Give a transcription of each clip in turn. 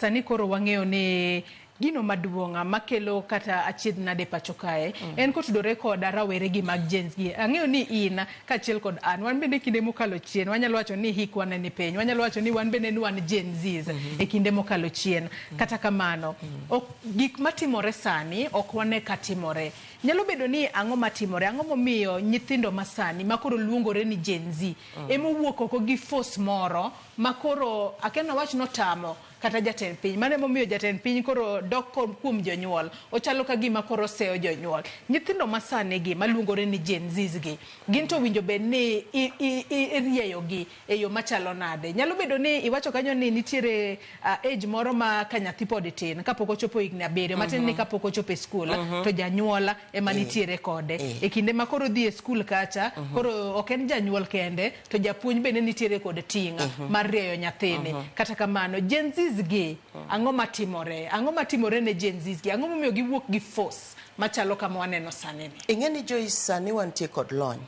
Sani koro wang'eyo ni gino maduong' makelo kata achiedh nade pacho kae en kotudore koda rawere gi mag Gen Z. Ang'eyo ni in kaachiel kod an wan bende kinde mokalo chien wanyalo wacho ni hikwa ne ni piny, wanyalo wacho ni wan bende ni wan Gen Zs e kinde mokalo chien. Kata kamano, ok gik matimore sani ok wane ka timore. Nyalo bedo ni ang'o matimore? Ang'o momiyo nyithindo masani makoro luongore ni Gen Z emowuok oko gi force moro makoro akia nawach notamo kata jatend piny? Mano emomiyo jatend piny koro dok kuom jonyuol, ochalo ka gima koro oseyo jonyuol. Nyithindo masani gi maluongore ni Gen Zs gi, gin to owinjo bed ni irieyo gi e yo machalo nade? Nyalo bedo ni iwacho kanyo ni nitiere age moro ma ka nyathi pod tin, kapok ochopo higni 7, matin ni kapok ochopo e skul, to janyuol ema nitiere kode. E kinde ma koro odhi e skul kacha, koro ok en janyuol kende, to japuonj bende nitiere kod ting' mar rieyo nyathini. Kata kamano, Gen Zs gi, ang'o matimore? Ang'o matimore ne Gen Zs gi? Ang'o momiyo giwuok gi force machalo kama waneno sani ni? Ing'e ni Joyce, sani wantie kod lony,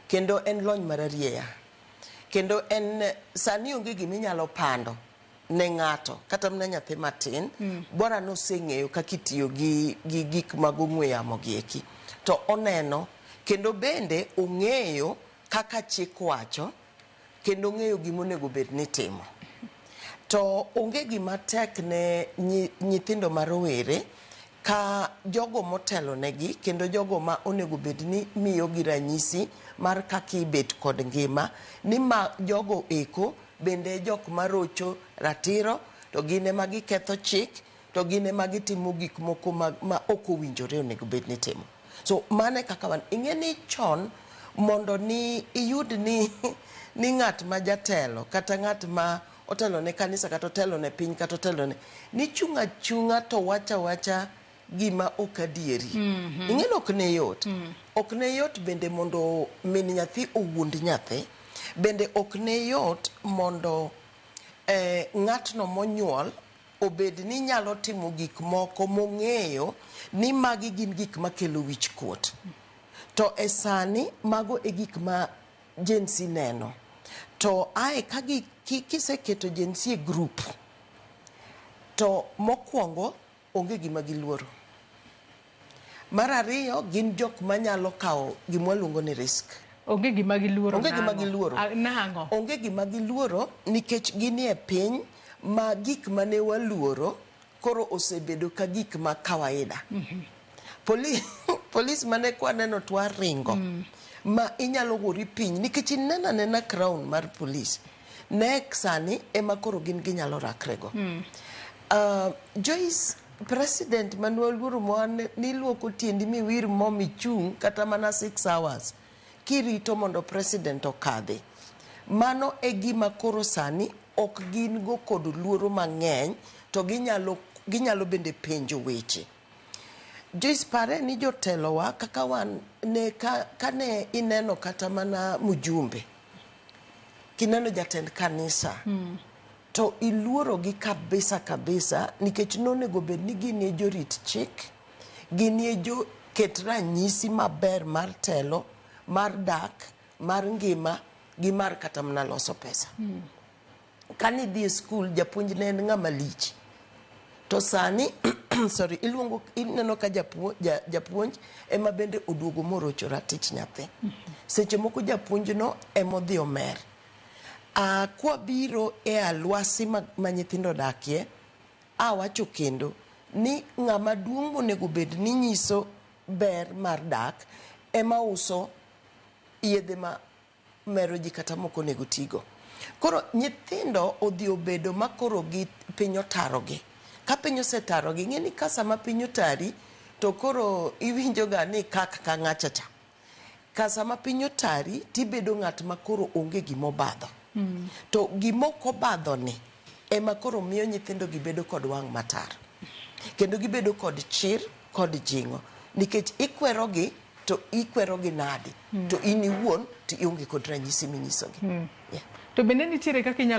kendo en lony mararieya, kendo en sani onge giminyalo pando ne ng'ato kata mana nyathi matin, bora noseng'eyo kaka itiyo gi gik mag ong'we yamo gi eki to oneno, kendo bende ong'eyo kaka chik wacho, kendo ong'eyo gimonego bed ni timo. To onge gima tek ne nyithindo ma rowere ka jogo motelo negi kendo jogo ma onego bed ni miyogi ranyisi mar kaka ibet kod ngima, ni ma jogo eko bende jok marocho ratiro, to gin ema giketho chik, to gin ema gitimo gik moko ma ok owinjore onego bed ni timo. So mano e kaka wan. Ing'e ni chon mondo ni iyud ni ng'at ma jatelo kata ng'at ma otelo ne kanisa kata otelo ne piny kata otelo ne nichung' achung'a to wacha wacha gima ok adieri. Ing'e ni ok ne yot. Ok ne yot bende mondo min nyathi owuond nyathi. Bende ok ne yot mondo ng'atno monyuol obed ni nyalo timo gik moko mong'eyo ni magi gin gik makelo wich kuot. To e sani mago e gik ma Gen Z neno. To ae ka kiseketo Gen Z e group, to mokwongo onge gima giluoro. Mar ariyo, gin jok manyalo kawo gima waluongo ni risk. Onge gima giluoro. Onge gima giluoro. Nang'o? Onge gima giluoro nikech ginie piny ma gik mane waluoro koro osebedo ka gik ma kawaida. Polis mane kwaneno to waringo. Ma inyalo gori piny nikech ineno anena crown mar polis. Nek sani ema koro gin ginyalo rakrego. Joyce, president mane waluoro niluoko tiendi miwir mo michung' kata mana 6 hours kirito mondo president okadhi. Mano e gima koro sani ok gin go kod luoro mang'eny, to ginyalo bende penjo weche. Joyce, pare ni jotelowa kaka wan ne kane ineno kata mana mjumbe, kineno jatend kanisa, to iluoro gi kabisa kabisa nikech nonego bed ni ginie jorit chik, ginie jo ket ranyisi maber mar telo, mar dak, mar ngima gi mar kata mana loso pesa. Kane idhi e skul, japuonj ne en ng'ama lich. To sani, sorry, iluongo, ineno ka japuonj ema bende oduogo morocho ratich nyathi. Seche moko japuonj no ema odhi omer. Kwabiro e alwasi ma nyithindo odakie, awacho kendo ni ng'ama duong' monego bed ni nyiso ber mar dak ema uso yedhe ma mero ji kata mok onego tigo. Koro nyithindo odhi obedo ma koro gi piny otarogi. Ka piny osetarogi, ing'e ni ka sama piny otari, to koro iwinjo ga ni kak ka ng'acha cha. Ka sama piny otari, tibedo ng'at ma koro onge gima obadho. To gima ok obadho ni, ema koro miyo nyithindo gi bedo kod wang' matar. Kendo gibedo kod chir kod jing'o. Nikech ikwerogi, to ikwerogi nadi? To in iwuon, to ionge kod ranyisi minyisogi. To bende nitiere kaka inyalo